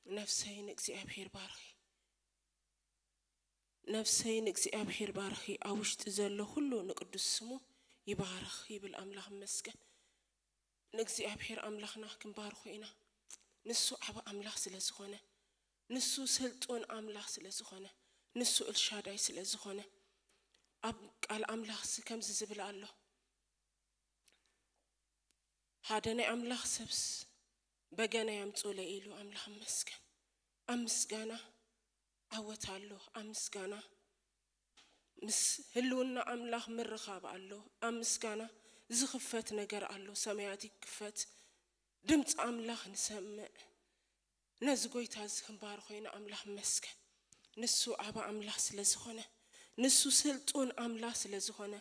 ነፍሰይ ንእግዚኣብሔር ባርኺ፣ ነፍሰይ ንእግዚኣብሔር ባርኺ፣ ኣብ ውሽጢ ዘሎ ኩሉ ንቅዱስ ስሙ ይባርኽ ይብል ኣምላኽ ይመስገን። ንእግዚኣብሔር ኣምላኽና ክንባርኾ ኢና። ንሱ ዓቢ ኣምላኽ ስለ ዝኾነ፣ ንሱ ስልጡን ኣምላኽ ስለ ዝኾነ፣ ንሱ ኤልሻዳይ ስለ ዝኾነ፣ ኣብ ቃል ኣምላኽሲ ከምዚ ዝብል ኣሎ፣ ሓደ ናይ ኣምላኽ ሰብስ በገና የምጽኡለይ ኢሉ ኣምላኽ ይመስገን። ኣብ ምስጋና ዓወት ኣሎ፣ ኣብ ምስጋና ምስ ህልውና ኣምላኽ ምርኻብ ኣሎ፣ ኣብ ምስጋና ዝኽፈት ነገር ኣሎ፣ ሰማያት ይክፈት፣ ድምፂ ኣምላኽ ንሰምዕ። ነዚ ጎይታ እዚ ክንባርኾ ኢና። ኣምላኽ ይመስገን። ንሱ ዓቢ ኣምላኽ ስለ ዝኾነ፣ ንሱ ስልጡን ኣምላኽ ስለ ዝኾነ፣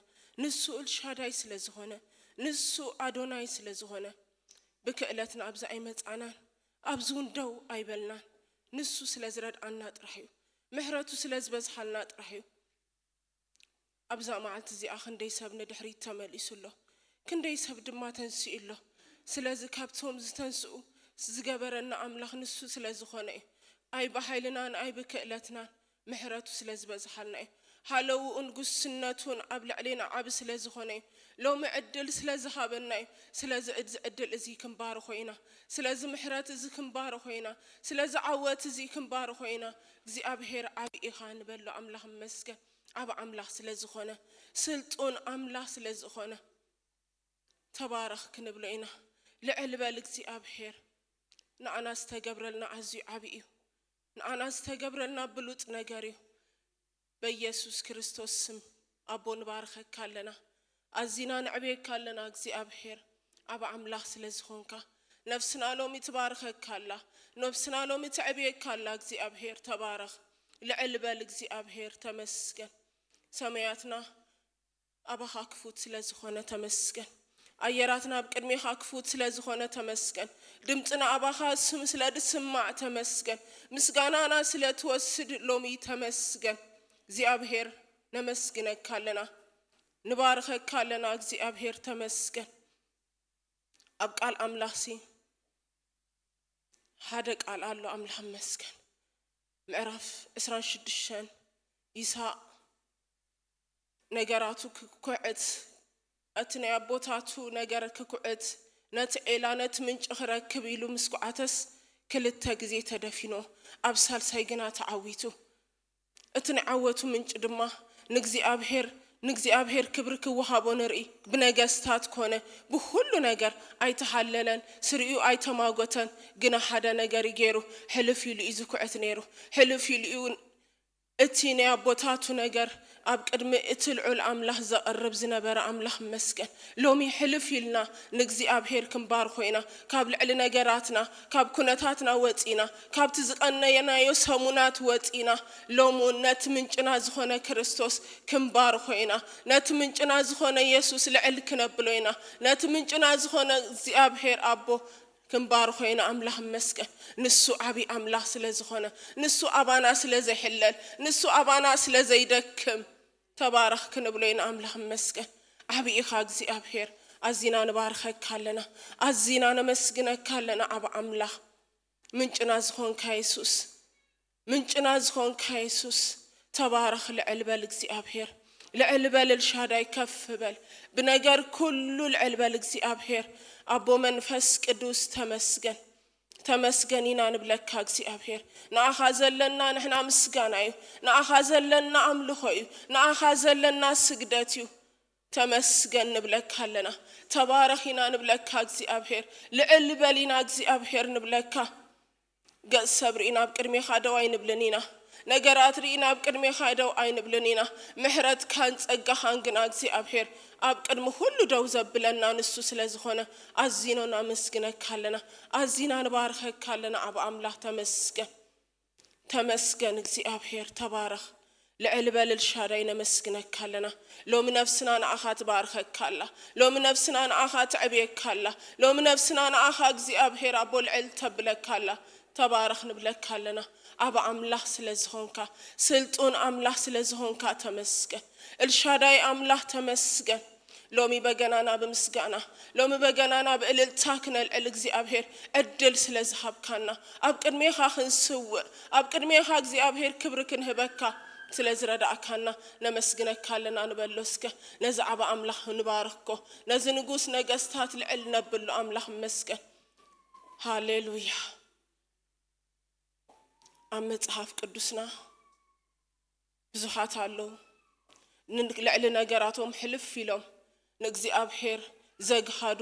ንሱ ኤልሻዳይ ስለ ዝኾነ፣ ንሱ ኣዶናይ ስለ ዝኾነ፣ ብክእለትና ኣብዚ ኣይመጻናን፣ ኣብዚ እውን ደው ኣይበልናን። ንሱ ስለ ዝረድኣና ጥራሕ እዩ። ምሕረቱ ስለ ዝበዝሓልና ጥራሕ እዩ። ኣብዛ መዓልቲ እዚኣ ክንደይ ሰብ ንድሕሪት ተመሊሱ ኣሎ፣ ክንደይ ሰብ ድማ ተንሲኡ ኣሎ። ስለዚ ካብቶም ዝተንስኡ ዝገበረና ኣምላኽ ንሱ ስለ ዝኾነ እዩ። ኣይ ብሓይልናን ኣይ ብክእለትናን፣ ምሕረቱ ስለ ዝበዝሓልና እዩ። ሃለውኡን ጉስነቱን ኣብ ልዕሌና ዓቢ ስለ ዝኾነ እዩ። ሎሚ ዕድል ስለ ዝሃበና እዩ። ስለዚ እዚ ዕድል እዚ ክንባርኾ ኢና። ስለዚ ምሕረት እዚ ክንባርኾ ኢና። ስለዚ ዓወት እዚ ክንባርኾ ኢና። እግዚኣብሔር ዓቢ ኢኻ ንበሎ። ኣምላኽ ይመስገን። ዓቢ ኣምላኽ ስለ ዝኾነ፣ ስልጡን ኣምላኽ ስለ ዝኾነ፣ ተባረኽ ክንብሎ ኢና። ልዕል በል እግዚኣብሔር። ንኣና ዝተገብረልና ኣዝዩ ዓቢ እዩ። ንኣና ዝተገብረልና ብሉጽ ነገር እዩ። በኢየሱስ ክርስቶስ ስም ኣቦ ንባርኸካ ኣለና። ኣዚና ነዕብየካ ኣለና እግዚኣብሔር። ዓቢ ኣምላኽ ስለ ዝኾንካ፣ ነፍስና ሎሚ ትባርኸካ ኣላ። ነፍስና ሎሚ ተዕብየካ ኣላ እግዚኣብሔር። ተባረኽ። ልዕል በል እግዚኣብሔር። ተመስገን። ሰማያትና ኣባኻ ክፉት ስለ ዝኾነ ተመስገን። ኣየራትና ኣብ ቅድሜኻ ክፉት ስለ ዝኾነ ተመስገን። ድምፅና ኣባኻ ስም ስለ ድስማዕ ተመስገን። ምስጋናና ስለ ትወስድ ሎሚ ተመስገን። እግዚኣብሔር ነመስግነካ ኣለና፣ ንባርኸካ ኣለና። እግዚኣብሔር ተመስገን። ኣብ ቃል ኣምላኽሲ ሓደ ቃል ኣሎ። ኣምላኽ ይመስገን። ምዕራፍ ዕስራን ሽዱሽተን፣ ይስሐቅ ነገራቱ ክኩዕት፣ እቲ ናይ ኣቦታቱ ነገር ክኩዕት፣ ነቲ ዔላ ነቲ ምንጪ ክረክብ ኢሉ ምስ ኩዓተስ ክልተ ግዜ ተደፊኖ፣ ኣብ ሳልሳይ ግና ተዓዊቱ። እቲ ናይ ዓወቱ ምንጪ ድማ ንእግዚኣብሔር፣ ንእግዚኣብሔር ክብሪ ክወሃቦ ንርኢ። ብነገስታት ኮነ ብኩሉ ነገር ኣይተሃለለን፣ ስሪኡ ኣይተማጎተን። ግና ሓደ ነገር እዩ ገይሩ፣ ሕልፍ ኢሉ እዩ ዝኩዕት ነይሩ። ሕልፍ ኢሉ እዩ እቲ ናይ ኣቦታቱ ነገር ኣብ ቅድሚ እቲ ልዑል ኣምላኽ ዘቕርብ ዝነበረ። ኣምላኽ ይመስገን። ሎሚ ሕልፍ ኢልና ንእግዚኣብሔር ክንባርኾ ኢና። ካብ ልዕሊ ነገራትና፣ ካብ ኩነታትና ወጺና፣ ካብቲ ዝቐነየናዮ ሰሙናት ወጺና፣ ሎሚ እውን ነቲ ምንጭና ዝኾነ ክርስቶስ ክንባርኾ ኢና። ነቲ ምንጭና ዝኾነ የሱስ ልዕል ክነብሎ ኢና። ነቲ ምንጭና ዝኾነ እግዚኣብሔር ኣቦ ክንባርኾ ኢና። ኣምላኽ ይመስገን። ንሱ ዓብዪ ኣምላኽ ስለ ዝኾነ፣ ንሱ ኣባና ስለ ዘይሕለል፣ ንሱ ኣባና ስለ ዘይደክም፣ ተባረኽ ክንብሎ ኢና። ኣምላኽ ይመስገን። ዓብዪ ኢኻ እግዚኣብሔር። ኣዚና ንባርኸካ ኣለና። ኣዚና ነመስግነካ ኣለና። ዓቢ ኣምላኽ፣ ምንጭና ዝኾንካ የሱስ፣ ምንጭና ዝኾንካ የሱስ፣ ተባረኽ። ልዕል በል እግዚኣብሔር፣ ልዕል በል። ኤልሻዳይ ከፍ በል። ብነገር ኩሉ ልዕል በል እግዚኣብሔር። ኣቦ መንፈስ ቅዱስ ተመስገን። ተመስገን ኢና ንብለካ እግዚኣብሔር። ንኣኻ ዘለና ንሕና ምስጋና እዩ። ንኣኻ ዘለና ኣምልኾ እዩ። ንኣኻ ዘለና ስግደት እዩ። ተመስገን ንብለካ ኣለና። ተባረኽ ኢና ንብለካ እግዚኣብሔር። ልዕል በል ኢና እግዚኣብሔር ንብለካ። ገጽ ሰብ ርኢና ኣብ ቅድሜኻ ደው ኣይንብልን ኢና። ነገራት ርኢና ኣብ ቅድሜኻ ደው ኣይንብልን ኢና። ምሕረትካን ጸጋኻን ግና እግዚኣብሔር ኣብ ቅድሚ ኩሉ ደው ዘብለና ንሱ ስለ ዝኾነ ኣዚኖ ናመስግነካ ኣለና። ኣዚና ንባርኸካ ኣለና። ኣብ ኣምላኽ ተመስገን። ተመስገን እግዚኣብሔር፣ ተባረኽ። ልዕል በል ኤልሻዳይ ነመስግነካ ኣለና። ሎሚ ነፍስና ንኣኻ ትባርኸካ ኣላ። ሎሚ ነፍስና ንኣኻ ትዕብየካ ኣላ። ሎሚ ነፍስና ንኣኻ እግዚኣብሔር ኣቦ ልዕል ተብለካ ኣላ። ተባረኽ ንብለካ ኣለና። ኣብ ኣምላኽ ስለ ዝኾንካ፣ ስልጡን ኣምላኽ ስለ ዝኾንካ ተመስገን። ኤልሻዳይ ኣምላኽ ተመስገን። ሎሚ በገናና ብምስጋና፣ ሎሚ በገናና ብእልልታ ክነልዕል እግዚኣብሔር ዕድል ስለ ዝሃብካና፣ ኣብ ቅድሜኻ ክንስውእ፣ ኣብ ቅድሜኻ እግዚኣብሔር ክብሪ ክንህበካ ስለ ዝረዳእካና ነመስግነካ ኣለና ንበሎ። እስከ ነዚ ዓቢ ኣምላኽ ንባርኽኮ፣ ነዚ ንጉስ ነገስታት ልዕል ነብሎ ኣምላኽ መስገን። ሃሌሉያ። ኣብ መጽሓፍ ቅዱስና ብዙሓት ኣለዉ። ን-፣ ልዕሊ ነገራቶም ሕልፍ ኢሎም ንእግዚኣብሔር ዘግሃዱ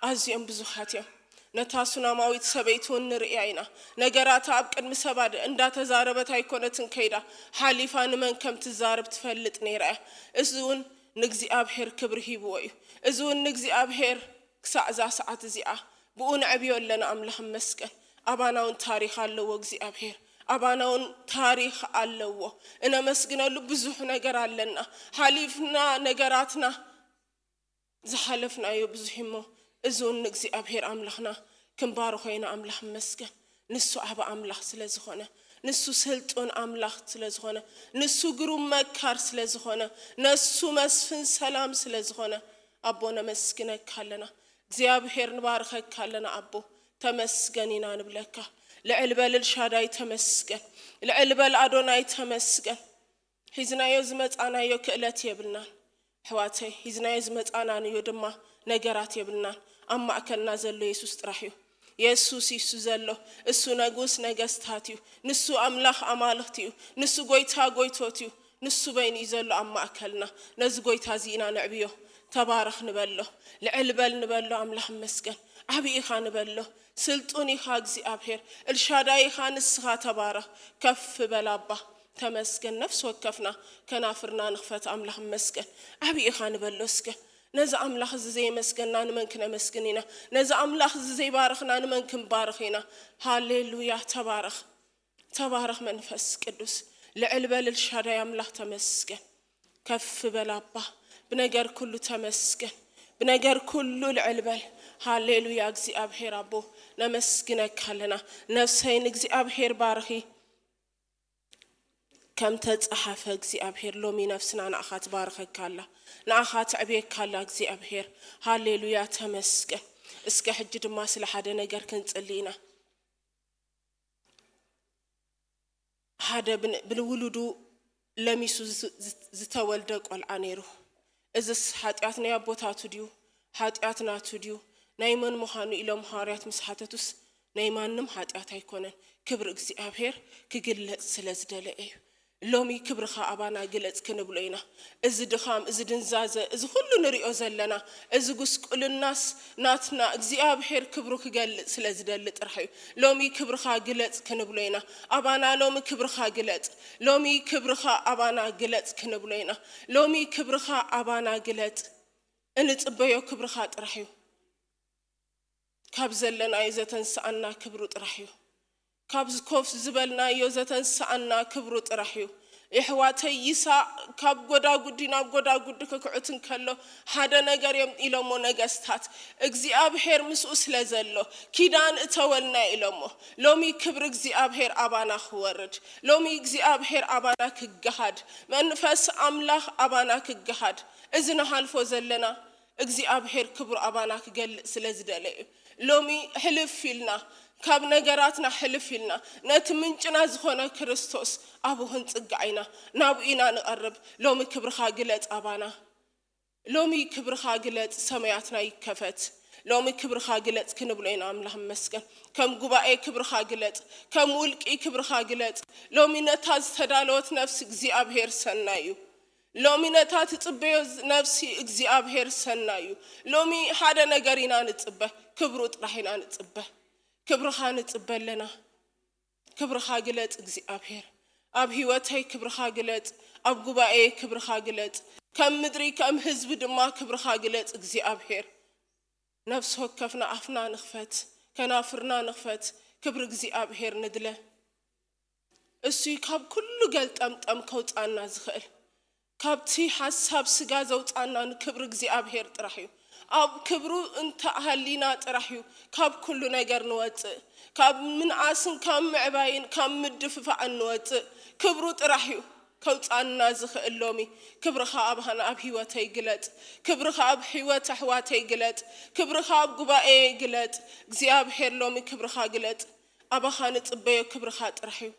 ኣዝዮም ብዙሓት እዮም። ነታ ሱናማዊት ሰበይቲ እውን ንርእያ ኢና። ነገራታ ኣብ ቅድሚ ሰባት እንዳተዛረበት ኣይኮነትን ከይዳ፣ ሓሊፋ ንመን ከም ትዛረብ ትፈልጥ ነይራ እያ። እዚ እውን ንእግዚኣብሔር ክብሪ ሂብዎ እዩ። እዚ እውን ንእግዚኣብሔር ክሳዕ እዛ ሰዓት እዚኣ ብኡ ነዕብዮ ኣለና። ኣምላኽ መስገን። ኣባና እውን ታሪኽ ኣለዎ እግዚኣብሔር። ኣባና እውን ታሪኽ ኣለዎ። እነመስግነሉ ብዙሕ ነገር ኣለና። ሓሊፍና ነገራትና ዝሓለፍናዮ ብዙሕ እሞ፣ እዚ እውን ንእግዚኣብሔር ኣምላኽና ክንባርኾ ኢና። ኣምላኽ መስገን። ንሱ ዓቢ ኣምላኽ ስለ ዝኾነ፣ ንሱ ስልጡን ኣምላኽ ስለ ዝኾነ፣ ንሱ ግሩም መካር ስለ ዝኾነ፣ ነሱ መስፍን ሰላም ስለ ዝኾነ፣ ኣቦ ነመስግነካ ኣለና። እግዚኣብሔር ንባርኸካ ኣለና ኣቦ፣ ተመስገን ኢና ንብለካ። ልዕል በል ኤልሻዳይ ተመስገን፣ ልዕል በል ኣዶናይ ተመስገን። ሒዝናዮ ዝመጻናዮ ክእለት የብልናን ኣሕዋተይ፣ ሒዝናዮ ዝመጻናዮ ድማ ነገራት የብልናን። ኣብ ማእከልና ዘሎ የሱስ ጥራሕ እዩ። የሱስ እዩ እሱ ዘሎ። እሱ ነጉስ ነገስታት እዩ። ንሱ ኣምላኽ ኣማልኽቲ እዩ። ንሱ ጎይታ ጎይቶት እዩ። ንሱ በይኑ እዩ ዘሎ ኣብ ማእከልና። ነዚ ጎይታ እዚ ኢና ነዕብዮ። ተባረኽ ንበሎ። ልዕል በል ንበሎ። ኣምላኽ መስገን። ዓቢ ኢኻ ንበሎ። ስልጡን ኢኻ እግዚኣብሔር። ኤልሻዳይ ኢኻ ንስኻ። ተባረኽ። ከፍ በል ኣባ። ተመስገን። ነፍሲ ወከፍና ከናፍርና ንኽፈት። ኣምላኽ መስገን። ዓቢ ኢኻ ንበሎ እስከ። ነዚ ኣምላኽ እዚ ዘየመስገንና ንመን ክነመስግን ኢና? ነዚ ኣምላኽ እዚ ዘይባረኽና ንመን ክንባርኽ ኢና? ሃሌሉያ። ተባረኽ። ተባረኽ መንፈስ ቅዱስ። ልዕል በል ኤልሻዳይ ኣምላኽ ተመስገን። ከፍ በል ኣባ። ብነገር ኩሉ ተመስገን። ብነገር ኩሉ ልዕል በል። ሃሌሉያ። እግዚኣብሔር ኣቦ ነመስግነካ ኣለና። ነፍሰይ ንእግዚኣብሔር ባርኺ። ከም ተጸሓፈ እግዚኣብሔር ሎሚ ነፍስና ንኣኻ ትባርኸካ ኣላ። ንኣኻ ትዕብየካ ኣላ እግዚኣብሔር። ሃሌሉያ ተመስገን። እስከ ሕጂ ድማ ስለ ሓደ ነገር ክንጽሊ ኢና። ሓደ ብን-፣ ብውሉዱ ለሚሱ ዝ-፣ ዝ-፣ ዝተወልደ ቆልዓ ነይሩ። እዝስ ሓጢኣት ናይ ኣቦታቱ ድዩ? ሓጢኣት ናቱ ድዩ? ናይ መን ምዃኑ ኢሎም ሃዋርያት ምስ ሓተቱስ፣ ናይ ማንም ሓጢኣት ኣይኮነን፣ ክብሪ እግዚኣብሔር ክግለጽ ስለ ዝደለ እዩ። ሎሚ ክብርኻ ኣባና ግለጽ ክንብሎ ኢና። እዚ ድኻም፣ እዚ ድንዛዘ፣ እዚ ኩሉ ንሪኦ ዘለና፣ እዚ ጉስቁልናስ ናትና እግዚኣብሔር ክብሩ ክገልጽ ስለ ዝደሊ ጥራሕ እዩ። ሎሚ ክብርኻ ግለጽ ክንብሎ ኢና። ኣባና ሎሚ ክብርኻ ግለጽ። ሎሚ ክብርኻ ኣባና ግለጽ ክንብሎ ኢና። ሎሚ ክብርኻ ኣባና ግለጽ። እንጽበዮ ክብርኻ ጥራሕ እዩ። ካብ ዘለናዮ ዘተንስኣና ክብሩ ጥራሕ እዩ። ካብ ኮፍ ዝበልናዮ ዘተንስኣና ክብሩ ጥራሕ እዩ። የሕዋተይ፣ ይሳቕ ካብ ጎዳጉዲ ናብ ጎዳጉዲ ክክዕት እንከሎ፣ ሓደ ነገር እዮም ኢሎሞ ነገስታት፣ እግዚኣብሔር ምስኡ ስለ ዘሎ ኪዳን እተወልና ኢሎሞ። ሎሚ ክብሪ እግዚኣብሔር ኣባና ክወርድ፣ ሎሚ እግዚኣብሔር ኣባና ክገሃድ፣ መንፈስ ኣምላኽ ኣባና ክገሃድ፣ እዚ ንሃልፎ ዘለና እግዚኣብሔር ክብሩ ኣባና ክገልጽ ስለ ዝደለ እዩ። ሎሚ ሕልፍ ኢልና፣ ካብ ነገራትና ሕልፍ ኢልና፣ ነቲ ምንጭና ዝኾነ ክርስቶስ ኣብኡ ክንጽጋዕ ኢና፣ ናብኡ ኢና ንቐርብ። ሎሚ ክብርኻ ግለጽ ኣባና። ሎሚ ክብርኻ ግለጽ፣ ሰማያትና ይከፈት። ሎሚ ክብርኻ ግለጽ ክንብሎ ኢና። ኣምላኽ ይመስገን። ከም ጉባኤ ክብርኻ ግለጽ፣ ከም ውልቂ ክብርኻ ግለጽ። ሎሚ ነታ ዝተዳለወት ነፍሲ እግዚኣብሔር ሰናይ እዩ። ሎሚ ነታ ትጽበዮ ነፍሲ እግዚኣብሔር ሰናይ እዩ። ሎሚ ሓደ ነገር ኢና ንጽበ፣ ክብሩ ጥራሕ ኢና ንጽበ። ክብርኻ ንጽበ ኣለና። ክብርኻ ግለጽ እግዚኣብሔር። ኣብ ህይወተይ ክብርኻ ግለጽ፣ ኣብ ጉባኤ ክብርኻ ግለጽ፣ ከም ምድሪ ከም ህዝቢ ድማ ክብርኻ ግለጽ እግዚኣብሔር። ነፍሲ ወከፍና ኣፍና ንኽፈት፣ ከናፍርና ንኽፈት፣ ክብሪ እግዚኣብሔር ንድለ። እሱ ካብ ኩሉ ገልጠምጠም ከውጻና ዝኽእል፣ ካብቲ ሓሳብ ስጋ ዘውጻና ንክብሪ እግዚኣብሔር ጥራሕ እዩ። ኣብ ክብሩ እንተሃሊና ጥራሕ እዩ ካብ ኩሉ ነገር ንወጽእ፣ ካብ ምንኣስን ካብ ምዕባይን ካብ ምድፍፋዕን ንወጽእ። ክብሩ ጥራሕ እዩ። ከውፃና ዝኽእል ሎሚ ክብርኻ ኣብ ሃና ኣብ ህይወተይ ግለጽ። ክብርኻ ኣብ ህይወት ኣሕዋተይ ግለጽ። ክብርኻ ኣብ ጉባኤ ግለጽ። እግዚኣብሔር ሎሚ ክብርኻ ግለጽ። ኣባኻ ንጽበዮ ክብርኻ ጥራሕ እዩ።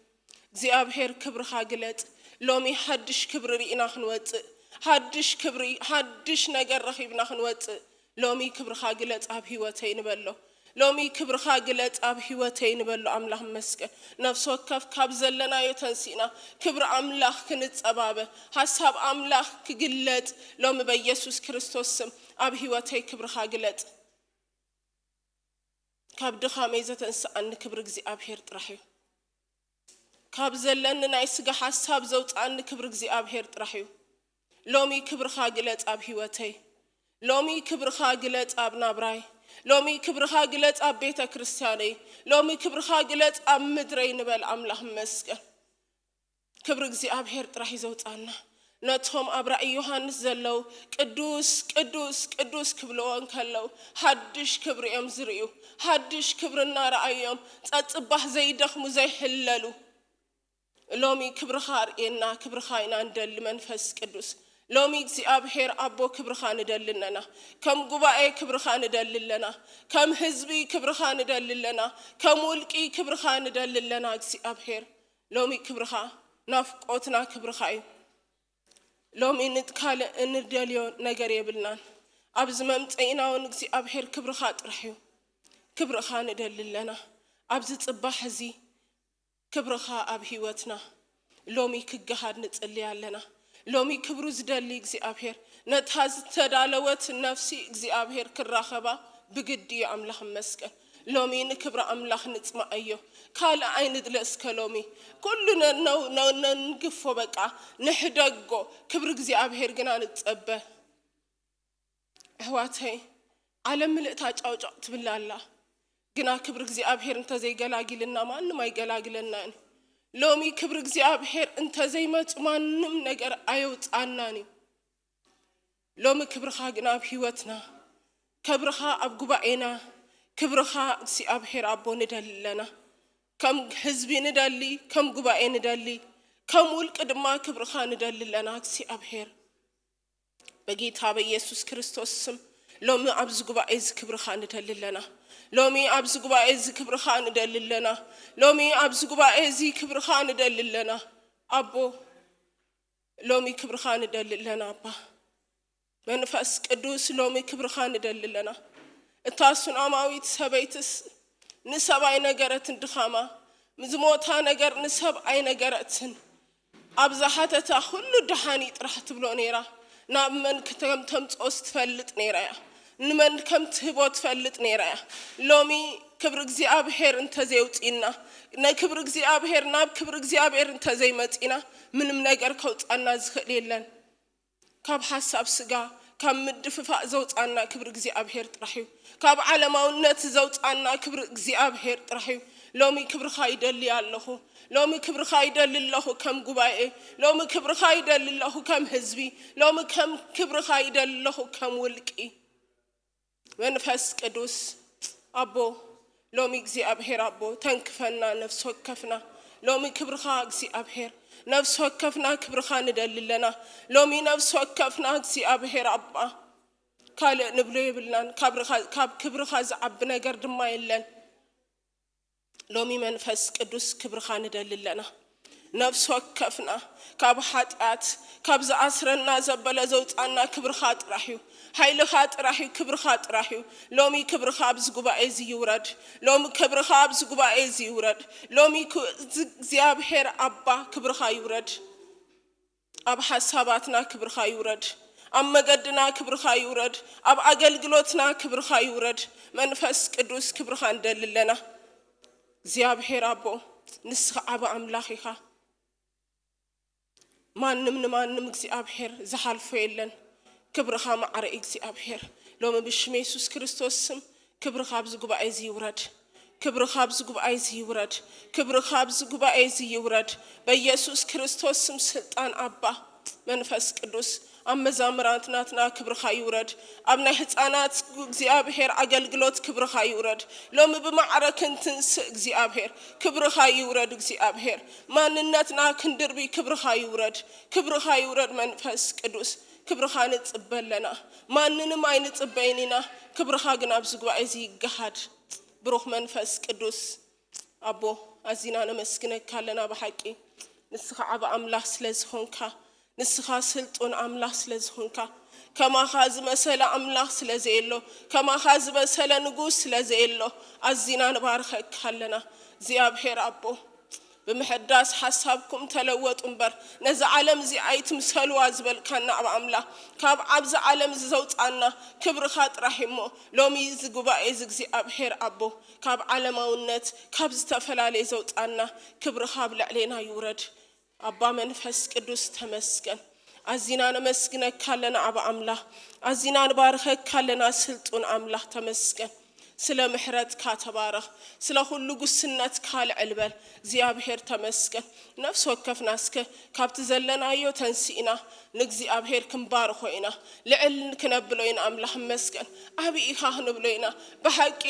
እግዚኣብሔር ክብርኻ ግለጽ። ሎሚ ሓድሽ ክብሪ ርኢና ክንወጽእ፣ ሓድሽ ክብሪ፣ ሓድሽ ነገር ረኺብና ክንወጽእ ሎሚ ክብርኻ ግለጽ ኣብ ህይወተይ ንበሎ። ሎሚ ክብርኻ ግለጽ ኣብ ህይወተይ ንበሎ። ኣምላኽ መስገን። ነፍሲ ወከፍ ካብ ዘለናዮ ተንሲእና ክብሪ ኣምላኽ ክንጸባበ፣ ሓሳብ ኣምላኽ ክግለጽ ሎሚ በኢየሱስ ክርስቶስ ስም ኣብ ህይወተይ ክብርኻ ግለጽ። ካብ ድኻመይ ዘተንስኣኒ ክብሪ እግዚኣብሔር ጥራሕ እዩ። ካብ ዘለኒ ናይ ስጋ ሓሳብ ዘውፅኣኒ ክብሪ እግዚኣብሔር ጥራሕ እዩ። ሎሚ ክብርኻ ግለጽ ኣብ ህይወተይ። ሎሚ ክብርኻ ግለጽ ኣብ ናብራይ። ሎሚ ክብርኻ ግለጽ ኣብ ቤተ ክርስቲያነይ። ሎሚ ክብርኻ ግለጽ ኣብ ምድረይ ንበል። ኣምላኽ መስገን። ክብሪ እግዚኣብሔር ጥራሕ እዩ ዘውፃና። ነቶም ኣብ ራእይ ዮሃንስ ዘለዉ ቅዱስ ቅዱስ ቅዱስ ክብልዎ እንከለዉ ሓድሽ ክብሪ እዮም ዝርእዩ። ሓድሽ ክብሪ እናረኣዩ እዮም ጸጽባህ ዘይደኽሙ ዘይሕለሉ። ሎሚ ክብርኻ ኣርእየና፣ ክብርኻ ኢና ንደሊ መንፈስ ቅዱስ። ሎሚ እግዚኣብሔር ኣቦ ክብርኻ ንደሊ ኣለና። ከም ጉባኤ ክብርኻ ንደሊ ኣለና። ከም ህዝቢ ክብርኻ ንደሊ ኣለና። ከም ውልቂ ክብርኻ ንደሊ ኣለና እግዚኣብሔር። ሎሚ ክብርኻ ናፍቆትና ክብርኻ እዩ። ሎሚ ንካልእ እንደልዮ ነገር የብልናን። ኣብዚ መምፀኢና እውን እግዚኣብሔር ክብርኻ ጥራሕ እዩ። ክብርኻ ንደሊ ኣለና። ኣብዚ ጽባሕ እዚ ክብርኻ ኣብ ህይወትና ሎሚ ክገሃድ ንጽሊ ኣለና። ሎሚ ክብሩ ዝደሊ እግዚኣብሔር ነታ ዝተዳለወት ነፍሲ እግዚኣብሔር ክራኸባ ብግዲ እዩ። ኣምላኽ መስገን። ሎሚ ንክብሪ ኣምላኽ ንጽማኣዮ። ካልእ ኣይንድለ እስከ ሎሚ ኩሉ ነነው ነንግፎ በቃ ንሕደጎ። ክብሪ እግዚኣብሔር ግና ንጸበ። ኣሕዋተይ፣ ዓለም ምልእታ ጫውጫው ትብል ኣላ። ግና ክብሪ እግዚኣብሔር እንተዘይገላጊልና ማንም ኣይገላግለናን። ሎሚ ክብሪ እግዚኣብሔር እንተዘይመጹ ማንም ነገር ኣየውጻናን እዩ። ሎሚ ክብርኻ ግና ኣብ ህይወትና፣ ክብርኻ ኣብ ጉባኤና፣ ክብርኻ እግዚኣብሔር ኣቦ ንደሊ ኣለና። ከም ህዝቢ ንደሊ፣ ከም ጉባኤ ንደሊ፣ ከም ውልቂ ድማ ክብርኻ ንደሊ ኣለና እግዚኣብሔር። በጌታ በኢየሱስ ክርስቶስ ስም ሎሚ ኣብዚ ጉባኤ እዚ ክብርኻ ንደሊ ኣለና። ሎሚ ኣብዚ ጉባኤ እዚ ክብርኻ ንደሊ ኣለና። ሎሚ ኣብዚ ጉባኤ እዚ ክብርኻ ንደሊ ኣለና። ኣቦ ሎሚ ክብርኻ ንደሊ ኣለና ኣባ። መንፈስ ቅዱስ ሎሚ ክብርኻ ንደሊ ኣለና። እታ ሱናማዊት ሰበይትስ ንሰብ ኣይነገረትን ድኻማ፣ ዝሞታ ነገር ንሰብ ኣይነገረትን። ኣብ ዝሓተታ ኩሉ ደሓን እዩ ጥራሕ ትብሎ ነይራ። ናብ መን ከም ተምጽኦስ ትፈልጥ ነይራ እያ። ንመን ከም ትህቦ ትፈልጥ ነይራ እያ። ሎሚ ክብሪ እግዚኣብሔር እንተዘይውፅእና፣ ንክብሪ እግዚኣብሔር፣ ናብ ክብሪ እግዚኣብሔር እንተዘይመፂና ምንም ነገር ከውፃና ዝኽእል የለን። ካብ ሓሳብ ስጋ፣ ካብ ምድፍፋእ ዘውፃና ክብሪ እግዚኣብሔር ጥራሕ እዩ። ካብ ዓለማውነት ዘውፃና ክብሪ እግዚኣብሔር ጥራሕ እዩ። ሎሚ ክብርኻ ይደሊ ኣለኹ። ሎሚ ክብርኻ ይደሊ ኣለኹ ከም ጉባኤ። ሎሚ ክብርኻ ይደሊ ኣለኹ ከም ህዝቢ። ሎሚ ከም ክብርኻ ይደሊ ኣለኹ ከም ውልቂ። መንፈስ ቅዱስ ኣቦ፣ ሎሚ እግዚኣብሔር ኣቦ ተንክፈና ነፍሲ ወከፍና። ሎሚ ክብርኻ እግዚኣብሔር፣ ነፍሲ ወከፍና ክብርኻ ንደሊ ኣለና። ሎሚ ነፍሲ ወከፍና እግዚኣብሔር ኣባ፣ ካልእ ንብሎ የብልናን። ካብ ርኻ-፣ ካብ ክብርኻ ዝዓቢ ነገር ድማ የለን። ሎሚ መንፈስ ቅዱስ ክብርኻ ንደሊ ኣለና። ነፍሲ ወከፍና ካብ ሓጢኣት፣ ካብ ዝኣስረና ዘበለ ዘውፃና ክብርኻ ጥራሕ እዩ። ሓይልኻ ጥራሕ እዩ፣ ክብርኻ ጥራሕ እዩ። ሎሚ ክብርኻ ኣብዚ ጉባኤ እዚ ይውረድ። ሎሚ ክብርኻ ኣብዚ ጉባኤ እዚ ይውረድ። ሎሚ ክ-፣ እዚ እግዚኣብሔር ኣባ ክብርኻ ይውረድ። ኣብ ሓሳባትና ክብርኻ ይውረድ። ኣብ መገድና ክብርኻ ይውረድ። ኣብ ኣገልግሎትና ክብርኻ ይውረድ። መንፈስ ቅዱስ ክብርኻ ንደሊ ኣለና። እግዚኣብሔር ኣቦ፣ ንስኻ ዓቢ ኣምላኽ ኢኻ። ማንም ንማንም እግዚኣብሔር ዝሓልፎ የለን። ክብርኻ ማዕረ እግዚኣብሔር። ሎሚ ብሽም የሱስ ክርስቶስ ስም ክብርኻ ኣብዚ ጉባኤ እዚ ይውረድ። ክብርኻ ኣብዚ ጉባኤ እዚ ይውረድ። ክብርኻ ኣብዚ ጉባኤ እዚ ይውረድ። በኢየሱስ ክርስቶስ ስም ስልጣን ኣባ መንፈስ ቅዱስ ኣብ መዛምራንትናትና ክብርኻ ይውረድ። ኣብ ናይ ህፃናት እግዚኣብሔር ኣገልግሎት ክብርኻ ይውረድ። ሎሚ ብማዕረ ክንትንስእ እግዚኣብሔር ክብርኻ ይውረድ። እግዚኣብሔር ማንነትና ክንድርቢ ክብርኻ ይውረድ። ክብርኻ ይውረድ መንፈስ ቅዱስ። ክብርኻ ንፅበ ኣለና። ማንንም ኣይንፅበይን ኢና። ክብርኻ ግን ኣብዚ ጉባኤ እዚ ይገሃድ። ብሩኽ መንፈስ ቅዱስ ኣቦ ኣዚና ነመስግነካ ኣለና። ብሓቂ ንስኻ ዓቢ ኣምላኽ ስለ ዝኾንካ፣ ንስኻ ስልጡን ኣምላኽ ስለ ዝኾንካ፣ ከማኻ ዝመሰለ ኣምላኽ ስለ ዘየሎ፣ ከማኻ ዝመሰለ ንጉስ ስለ ዘየሎ ኣዚና ንባርኸካ ኣለና እግዚኣብሔር ኣቦ። ብምሕዳስ ሓሳብኩም ተለወጡ እምበር ነዛ ዓለም እዚ ኣይትምሰልዋ ዝበልካና ኣብ ኣምላኽ ካብ ኣብዚ ዓለም እዚ ዘውፃና ክብርኻ ጥራሕ እሞ ሎሚ እዚ ጉባኤ እዚ እግዚኣብሔር ኣቦ ካብ ዓለማውነት ካብ ዝተፈላለየ ዘውፃና ክብርኻ ኣብ ልዕሌና ይውረድ። ኣባ መንፈስ ቅዱስ ተመስገን። ኣዚና ነመስግነካ ኣለና ዓብ ኣምላኽ። ኣዚና ንባርኸካ ኣለና ስልጡን ኣምላኽ ተመስገን። ስለ ምሕረትካ ተባረኽ። ስለ ኩሉ ጉስነትካ ልዕል በል እግዚኣብሔር ተመስገን። ነፍሲ ወከፍና እስከ ካብቲ ዘለናዮ ተንሲእና ንእግዚኣብሔር ክንባርኾ ኢና። ልዕል ክነብሎ ኢና ኣምላኽ መስገን። ዓብዪ ኢኻ ክንብሎ ኢና። ብሓቂ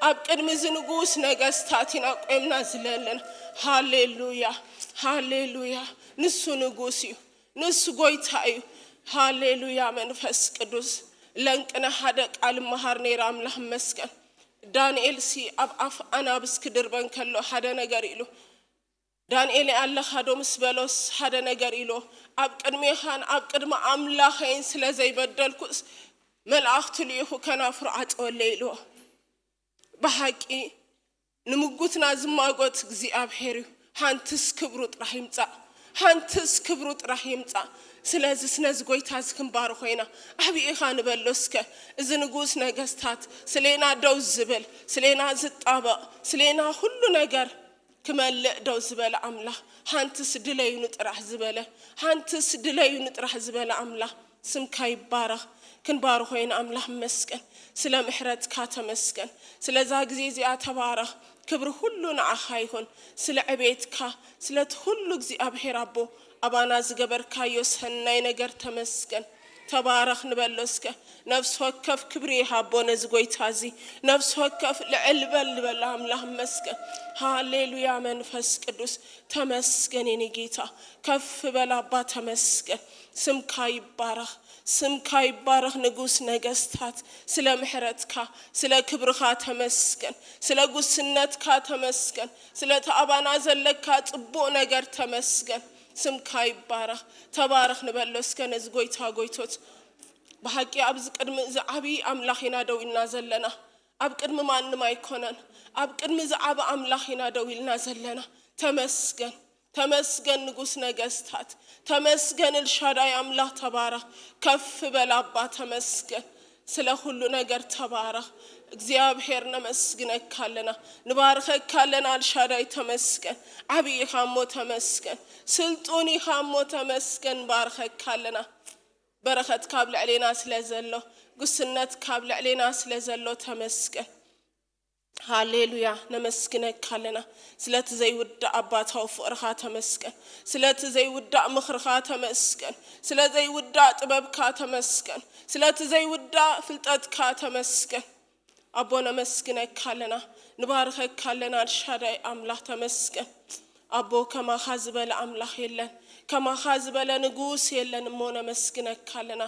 ኣብ ቅድሚ እዚ ንጉስ ነገስታት ኢና ቆምና ዝለለና። ሃሌሉያ ሃሌሉያ። ንሱ ንጉስ እዩ። ንሱ ጎይታ እዩ። ሃሌሉያ መንፈስ ቅዱስ። ለንቅነ ሓደ ቃል መሃር ነይረ ኣምላኽ መስገን። ዳንኤል ሲ ኣብ ኣፍ ኣናብስ ክድርበን ከሎ ሓደ ነገር ኢሉ ዳንኤል ኣለኻ ዶ ምስ በሎስ ሓደ ነገር ኢሎ ኣብ ቅድሜኻን ኣብ ቅድሚ ኣምላኸይን ስለ ዘይበደልኩስ መልኣኽቱ ልኢኹ ከናፍሩ ዓጸወለ ኢልዎ። ብሓቂ ንምጉትና ዝማጎት እግዚኣብሔር እዩ። ሓንትስ ክብሩ ጥራሕ ይምጻእ። ሓንትስ ክብሩ ጥራሕ ይምጻእ። ስለዚ ስነዚ ጎይታ እዚ ክንባር ኮይና ዓብዪ ኢኻ ንበሎ እስከ። እዚ ንጉስ ነገስታት ስሌና ደው ዝብል ስሌና ዝጣበቕ ስሌና ኩሉ ነገር ክመልእ ደው ዝበለ ኣምላኽ ሓንትስ ድለዩኒ ጥራሕ ዝበለ ሓንትስ ድለዩኒ ጥራሕ ዝበለ ኣምላኽ ስምካ ይባረኽ። ክንባርኾ ኢና ኣምላኽ መስገን። ስለ ምሕረትካ ተመስገን። ስለዛ ግዜ እዚኣ ተባረኽ። ክብሪ ኩሉ ንዓኻ ይኹን። ስለ ዕቤትካ ስለቲ ኩሉ እግዚኣብሔር ኣቦ ኣባና ዝገበርካዮ ሰናይ ነገር ተመስገን። ተባረኽ ንበሎ እስከ። ነፍሲ ወከፍ ክብሪ ይሃቦ ነዚ ጎይታ እዚ። ነፍሲ ወከፍ ልዕል በል ንበሎ ኣምላኽ መስገን። ሃሌሉያ መንፈስ ቅዱስ ተመስገን የኔ ጌታ። ከፍ በል ኣባ ተመስገን። ስምካ ይባረኽ። ስምካ ይባረኽ ንጉስ ነገስታት። ስለ ምሕረትካ ስለ ክብርኻ ተመስገን። ስለ ጉስነትካ ተመስገን። ስለቲ ኣባና ዘለካ ጽቡቕ ነገር ተመስገን። ስምካ ይባረኽ። ተባረኽ ንበሎ እስከ ነዚ ጎይታ ጎይቶት። ብሓቂ ኣብዚ ቅድሚ እዚ ዓብዪ ኣምላኽ ኢና ደው ኢልና ዘለና። ኣብ ቅድሚ ማንም ኣይኮነን። ኣብ ቅድሚ ዝዓበ ኣምላኽ ኢና ደው ኢልና ዘለና። ተመስገን። ተመስገን ንጉስ ነገስታት። ተመስገን እልሻዳይ ኣምላኽ ተባረኽ። ከፍ በል ኣባ ተመስገን። ስለ ኩሉ ነገር ተባረኽ። እግዚኣብሔር ነመስግነካ ኣለና። ንባርኸካ ኣለና እልሻዳይ ተመስገን። ዓብዪ ኢኻ እሞ ተመስገን። ስልጡን ኢኻ እሞ ተመስገን። ንባርኸካ ኣለና። በረኸት ካብ ልዕሌና ስለ ዘሎ ጉስነት ካብ ልዕሌና ስለ ዘሎ ተመስገን። ሃሌሉያ ነመስግነካ ኣለና። ስለቲ ዘይውዳእ ኣባታዊ ፍቕርኻ ተመስገን። ስለቲ ዘይውዳእ ምኽርኻ ተመስገን። ስለ ዘይውዳእ ጥበብካ ተመስገን። ስለቲ ዘይውዳእ ፍልጠትካ ተመስገን። ኣቦ ነመስግነካ ኣለና። ንባርኸካ ኣለና። ኣልሻዳይ ኣምላኽ ተመስገን። ኣቦ ከማኻ ዝበለ ኣምላኽ የለን። ከማኻ ዝበለ ንጉስ የለን እሞ ነመስግነካ ኣለና።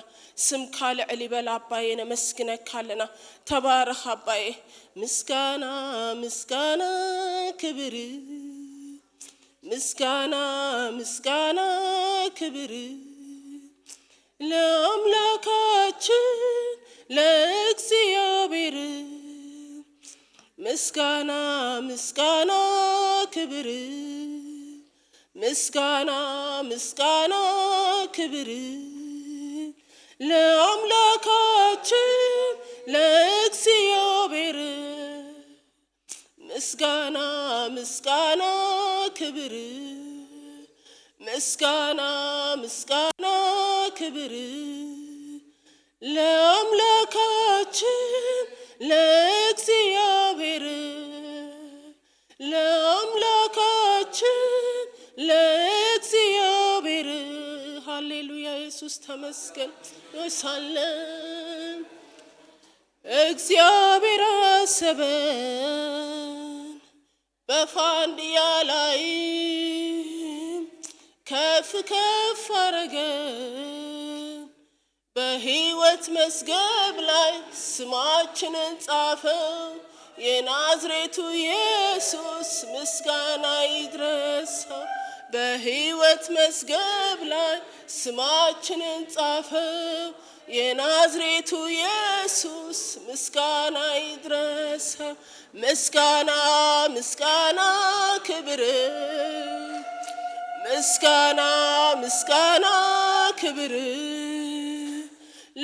ስምካ ልዕል ይበል ኣባዬ ነመስግነካ ኣለና። ተባረኽ ኣባዬ። ምስጋና ምስጋና ክብር ምስጋና ምስጋና ክብር ለአምላካችን ለእግዚአብሔር ምስጋና ምስጋና ክብር ምስጋና ምስጋና ክብር ለአምላካችን ለእግዚአብሔር ምስጋና ምስጋና ክብር ምስጋና ምስጋና ክብር ለአምላካችን ለእግዚአብሔር ለአምላካችን ለእግዚአብሔር። ሃሌሉያ ኢየሱስ። ኢየሱስ ተመስገን። ሳለን እግዚአብሔር አሰበን በፋንድያ ላይ ከፍ ከፍ አረገን። በሕይወት መዝገብ ላይ ስማችንን ጻፈው። የናዝሬቱ ኢየሱስ ምስጋና ይድረሰው። በሕይወት መዝገብ ላይ ስማችንን ጻፈው። የናዝሬቱ ኢየሱስ ምስጋና ይድረሰው። ምስጋና ምስጋና ክብር ምስጋና ምስጋና ክብር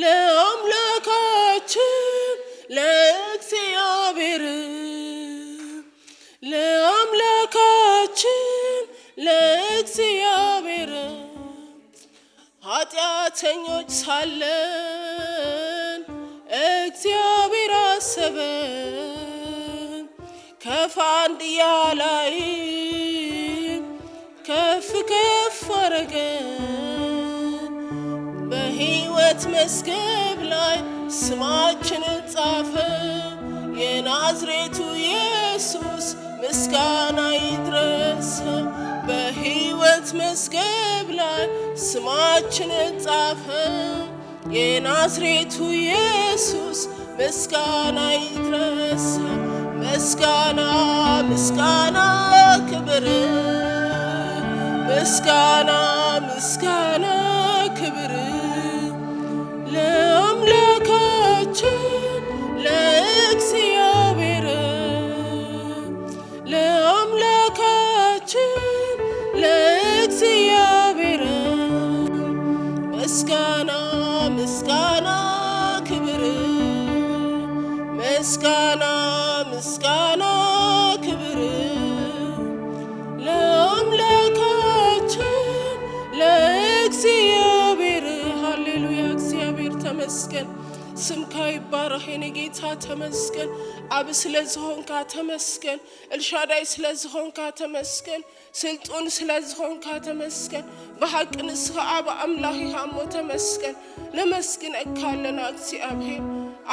ለአምላካችን ለእግዚአብሔር ለአምላካችን ለእግዚአብሔር። ኃጢአተኞች ሳለን እግዚአብሔር አሰበን። ከፋንድያ ላይ ከፍ ከፍ አረገን። በሕይወት መዝገብ ላይ ስማችንን ጻፈው። የናዝሬቱ ኢየሱስ ምስጋና ይድረሰው። በሕይወት መዝገብ ላይ ስማችንን ጻፈው። የናዝሬቱ ኢየሱስ ምስጋና ይድረሰው። ምስጋና ምስጋና ክብር ምስጋና ምስጋና ክብር ለአምላካችን ለእግዚአብሔር ለአምላካችን ለእግዚአብሔር። ምስጋና ምስጋና ክብር ምስጋና ምስጋና ክብር ለአምላካችን ለእግዚአብሔር። ሃሌሉያ፣ እግዚአብሔር ተመስገን። ስምካ ይባረክ የኔ ጌታ ተመስገን። አብ ስለ ዝሆንካ ተመስገን። እልሻዳይ ስለ ዝሆንካ ተመስገን። ስልጡን ስለ ዝሆንካ ተመስገን። ብሓቂ ንስኻ ኣብ ኣምላኽ ኢኻ እሞ ተመስገን። ነመስግነካ ኣለና እግዚኣብሔር።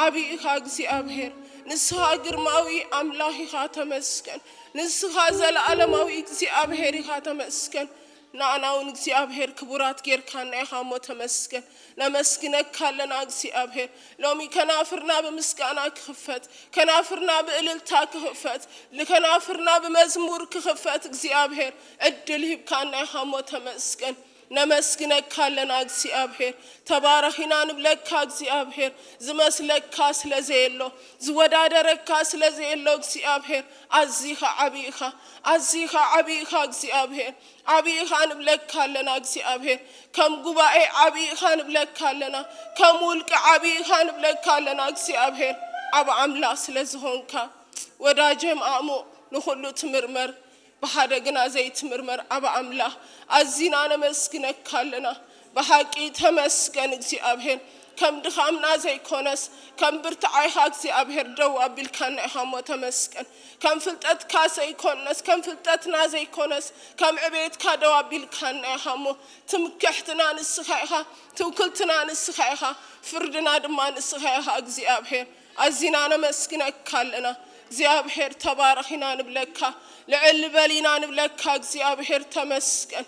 ዓቢ ኢኻ እግዚኣብሔር። ንስኻ ግርማዊ ኣምላኽ ኢኻ ተመስገን። ንስኻ ዘለኣለማዊ እግዚኣብሔር ኢኻ ተመስገን። ንኣና እውን እግዚኣብሔር ክቡራት ጌርካና ኢኻ እሞ ተመስገን። ነመስግነካ ኣለና እግዚኣብሔር። ሎሚ ከናፍርና ብምስጋና ክኽፈት፣ ከናፍርና ብእልልታ ክኽፈት፣ ከናፍርና ብመዝሙር ክኽፈት እግዚኣብሔር ዕድል ሂብካና ኢኻ እሞ ተመስገን። ነመስግነካ ኣለና እግዚኣብሔር። ተባረኺና ንብለካ እግዚኣብሔር። ዝመስለካ ስለ ዘየሎ፣ ዝወዳደረካ ስለ ዘየሎ እግዚኣብሔር ኣዚኻ ዓቢ ኢኻ፣ ኣዚኻ ዓቢ ኢኻ እግዚኣብሔር። ዓቢ ኢኻ ንብለካ ኣለና እግዚኣብሔር። ከም ጉባኤ ዓቢ ኢኻ ንብለካ ኣለና። ከም ውልቂ ዓቢ ኢኻ ንብለካ ኣለና እግዚኣብሔር። ዓቢ ኣምላኽ ስለ ዝኾንካ ወዳጀ ማእሙቕ ንኹሉ ትምርመር ብሓደ ግና ዘይትምርመር ዓቢ ኣምላኽ ኣዚና ነመስግነካ ኣለና። ብሓቂ ተመስገን እግዚኣብሔር። ከም ድኻምና ዘይኮነስ ከም ብርትዓይኻ እግዚኣብሔር ደው ኣቢልካና ኢኻ እሞ ተመስገን። ከም ፍልጠትካ ዘይኮነስ ከም ፍልጠትና ዘይኮነስ ከም ዕቤትካ ደው ኣቢልካና ኢኻ እሞ ትምክሕትና ንስኻ ኢኻ፣ ትውክልትና ንስኻ ኢኻ፣ ፍርድና ድማ ንስኻ ኢኻ እግዚኣብሔር። ኣዚና ነመስግነካ ኣለና እግዚኣብሔር። ተባረኺና ንብለካ፣ ልዕል በሊና ንብለካ እግዚኣብሔር። ተመስገን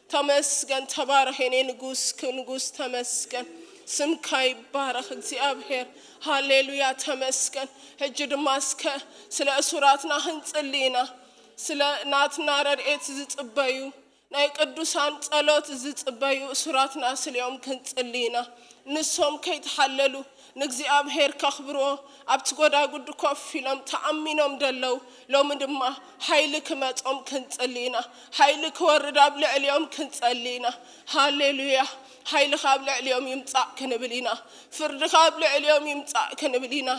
ተመስገን። ተባረኽ የኔ ንጉስ፣ ንጉስ ተመስገን። ስምካ ይባረኽ እግዚኣብሔር። ሃሌሉያ ተመስገን። ሕጂ ድማ እስከ ስለ እሱራትና ክንጽሊ ኢና። ስለ ናትና ረድኤት ዝጽበዩ ናይ ቅዱሳን ጸሎት ዝጽበዩ እሱራትና ስሊኦም ክንጽሊ ኢና። ንሶም ከይተሓለሉ ንእግዚኣብሔር ከኽብርዎ ኣብቲ ጎዳጉዲ ኮፍ ኢሎም ተኣሚኖም ደለዉ። ሎሚ ድማ ሓይሊ ክመጾም ክንጽሊ ኢና። ሓይሊ ክወርድ ኣብ ልዕሊኦም ክንጸሊ ኢና። ሃሌሉያ። ሓይልኻ ኣብ ልዕሊኦም ይምጻእ ክንብል ኢና። ፍርድኻ ኣብ ልዕሊኦም ይምጻእ ክንብል ኢና።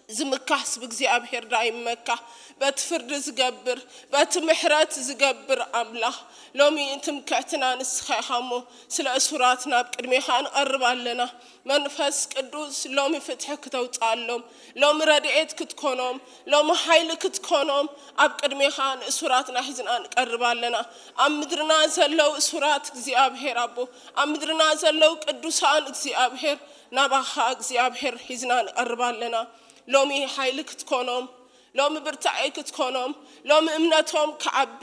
ዝምካሕስ ብእግዚኣብሔር ዳ ይመካሕ። በቲ ፍርዲ ዝገብር፣ በቲ ምሕረት ዝገብር ኣምላኽ፣ ሎሚ ትምክሕትና ንስኻ ኢኻ እሞ፣ ስለ እሱራት ናብ ቅድሜኻ ንቐርብ ኣለና። መንፈስ ቅዱስ፣ ሎሚ ፍትሒ ክተውፅኣሎም፣ ሎሚ ረድኤት ክትኮኖም፣ ሎሚ ሓይሊ ክትኮኖም፣ ኣብ ቅድሜኻ ንእሱራትና ሒዝና ንቀርብ ኣለና። ኣብ ምድርና ዘለዉ እሱራት እግዚኣብሔር ኣቦ፣ ኣብ ምድርና ዘለዉ ቅዱሳን እግዚኣብሔር፣ ናባኻ እግዚኣብሔር ሒዝና ንቐርብ ኣለና። ሎሚ ሓይሊ ክትኮኖም፣ ሎሚ ብርታዐ ክትኮኖም፣ ሎሚ እምነቶም ክዓቢ፣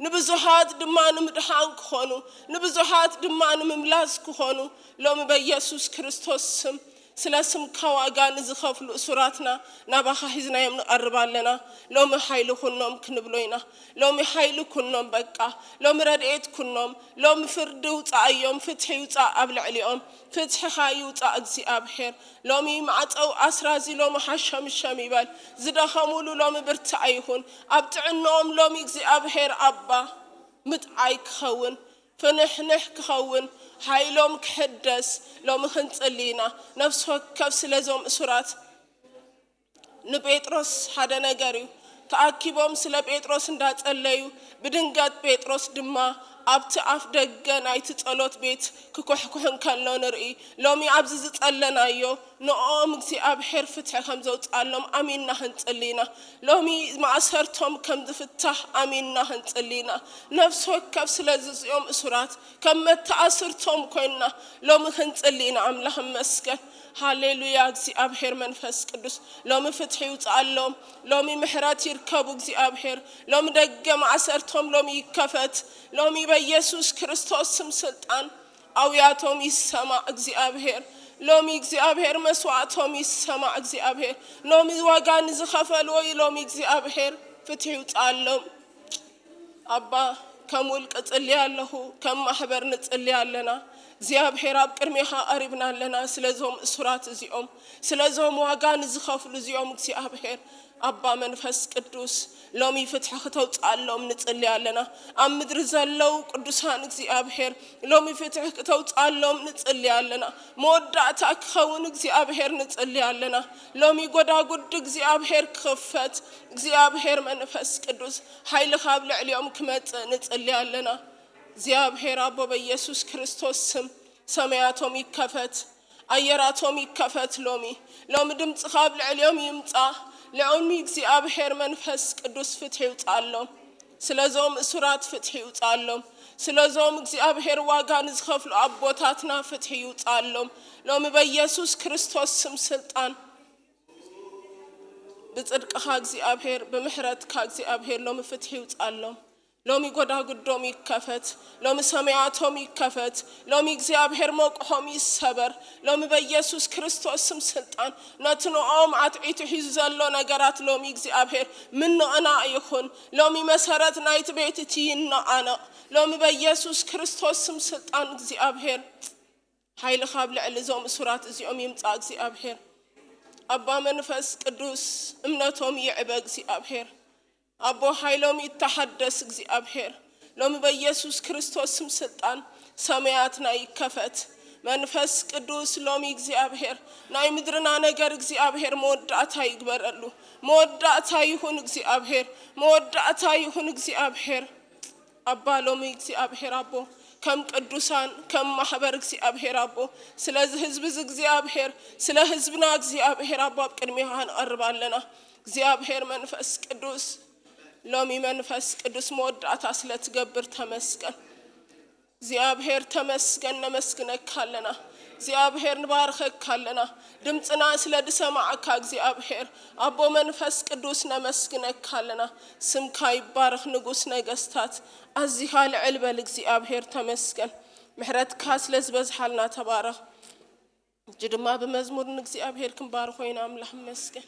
ንብዙሃት ድማ ንምድሓን ክኾኑ፣ ንብዙሃት ድማ ንምምላስ ክኾኑ፣ ሎሚ በኢየሱስ ክርስቶስ ስም፣ ስለ ስምካ ዋጋ ንዝኸፍሉ እሱራትና ናባኻ ሒዝናዮም ንቐርብ ኣለና። ሎሚ ሓይሊ ኩኖም ክንብሎ ኢና። ሎሚ ሓይሊ ኩኖም በቃ። ሎሚ ረድኤት ኩኖም። ሎሚ ፍርዲ ውፃኣዮም፣ ፍትሒ ይውፃእ ኣብ ልዕሊኦም። ፍትሕኻ ይውፃእ እግዚኣብሔር። ሎሚ ማዕፀው ኣስራዚ ሎሚ ሓሸምሸም ይበል። ዝደኸሙሉ ሎሚ ብርታዐ ይኹን። ኣብ ጥዕንኦም ሎሚ እግዚኣብሔር ኣባ ምጥዓይ ክኸውን፣ ፍንሕንሕ ክኸውን፣ ሓይሎም ክሕደስ ሎሚ ክንጽሊ ኢና። ነፍሲ ወከፍ ስለዞም እሱራት ንጴጥሮስ ሓደ ነገር እዩ። ተኣኪቦም ስለ ጴጥሮስ እንዳጸለዩ፣ ብድንገት ጴጥሮስ ድማ ኣብቲ ኣፍ ደገ ናይቲ ጸሎት ቤት ክኩሕኩሕ እንከሎ ንርኢ። ሎሚ ኣብዚ ዝጸለናዮ ንኦም እግዚኣብሔር ፍትሒ ከም ዘውፅኣሎም ኣሚንና ክንጽሊ ኢና። ሎሚ ማእሰርቶም ከም ዝፍታሕ ኣሚንና ክንጽሊ ኢና። ነፍሲ ወከፍ ስለ ዝዚኦም እሱራት ከም መተኣስርቶም ኮይንና ሎሚ ክንጽሊ ኢና። ኣምላኽ እመስገን። ሃሌሉያ። እግዚኣብሔር መንፈስ ቅዱስ ሎሚ ፍትሒ ይውፅኣሎም። ሎሚ ምሕረት ይርከቡ እግዚኣብሔር። ሎሚ ደገ ማእሰርቶም ሎሚ ይከፈት። ሎሚ በኢየሱስ ክርስቶስ ስም ስልጣን ኣውያቶም ይሰማዕ እግዚኣብሔር። ሎሚ እግዚኣብሔር መስዋዕቶም ይሰማዕ እግዚኣብሔር። ሎሚ ዋጋ ንዝኸፈልዎ ሎሚ እግዚኣብሔር ፍትሒ ይውፅኣሎም። ኣባ ከም ውልቂ ጽሊ ኣለኹ፣ ከም ማሕበር ንጽሊ ኣለና። እግዚኣብሔር ኣብ ቅድሜኻ ቀሪብና ኣለና። ስለዞም እሱራት እዚኦም፣ ስለዞም ዋጋ ንዝኸፍሉ እዚኦም እግዚኣብሔር ኣባ መንፈስ ቅዱስ ሎሚ ፍትሒ ክተውፅኣሎም ንጽሊ ኣለና። ኣብ ምድሪ ዘለዉ ቅዱሳን እግዚኣብሔር ሎሚ ፍትሒ ክተውፅኣሎም ንጽሊ ኣለና። መወዳእታ ክኸውን እግዚኣብሔር ንጽሊ ኣለና። ሎሚ ጎዳጉዲ እግዚኣብሔር ክኽፈት እግዚኣብሔር መንፈስ ቅዱስ ሓይልኻ ኣብ ልዕሊኦም ክመጽእ ንጽሊ ኣለና። እግዚኣብሔር ኣቦ በኢየሱስ ክርስቶስ ስም ሰማያቶም ይከፈት። ኣየራቶም ይከፈት ሎሚ። ሎሚ ድምፅኻ ኣብ ልዕሊኦም ይምፃ። ልዑል እግዚኣብሔር መንፈስ ቅዱስ ፍትሒ ይውፅኣሎም። ስለዞም እሱራት ፍትሒ ይውፅኣሎም። ስለዞም እግዚኣብሔር ዋጋ ንዝኸፍሉ ኣቦታትና ፍትሒ ይውፅኣሎም። ሎሚ በኢየሱስ ክርስቶስ ስም ስልጣን ብፅድቅኻ እግዚኣብሔር ብምሕረትካ እግዚኣብሔር ሎሚ ፍትሒ ይውፅኣሎም። ሎሚ ጎዳጉዶም ይከፈት። ሎሚ ሰማያቶም ይከፈት። ሎሚ እግዚኣብሔር መቁሖም ይሰበር። ሎሚ በኢየሱስ ክርስቶስ ስም ስልጣን ነቲ ንኦም ኣትዒቱ ሒዙ ዘሎ ነገራት ሎሚ እግዚኣብሔር ምንቕናቕ ይኹን። ሎሚ መሰረት ናይቲ ቤት እቲ ይነቓነቕ። ሎሚ በኢየሱስ ክርስቶስ ስም ስልጣን እግዚኣብሔር ሓይልኻ ኣብ ልዕሊ እዞም እሱራት እዚኦም ይምጻእ እግዚኣብሔር። ኣባ መንፈስ ቅዱስ እምነቶም ይዕበ እግዚኣብሔር። ኣቦ ሓይሎም ይተሓደስ እግዚኣብሔር። ሎሚ በኢየሱስ ክርስቶስ ስም ስልጣን ሰማያትና ይከፈት። መንፈስ ቅዱስ ሎሚ እግዚኣብሔር ናይ ምድርና ነገር እግዚኣብሔር መወዳእታ ይግበረሉ። መወዳእታ ይኹን እግዚኣብሔር፣ መወዳእታ ይኹን እግዚኣብሔር። ኣባ ሎሚ እግዚኣብሔር ኣቦ ከም ቅዱሳን ከም ማሕበር እግዚኣብሔር ኣቦ ስለዚ ህዝቢ እዚ እግዚኣብሔር ስለ ህዝብና እግዚኣብሔር ኣቦ ኣብ ቅድሜኻ ንቐርብ ኣለና። እግዚኣብሔር መንፈስ ቅዱስ ሎሚ መንፈስ ቅዱስ መወዳእታ ስለ ትገብር ተመስገን። እግዚኣብሔር ተመስገን፣ ነመስግነካ ኣለና። እግዚኣብሔር ንባርኸካ ኣለና። ድምፅና ስለ ድሰማዕካ እግዚኣብሔር ኣቦ መንፈስ ቅዱስ ነመስግነካ ኣለና። ስምካ ይባረኽ ንጉስ ነገስታት። ኣዚኻ ልዕል በል እግዚኣብሔር ተመስገን። ምሕረትካ ስለ ዝበዝሓልና ተባረኽ። እጂ ድማ ብመዝሙር ንእግዚኣብሔር ክንባርኾ ኢና። ኣምላኽ ይመስገን።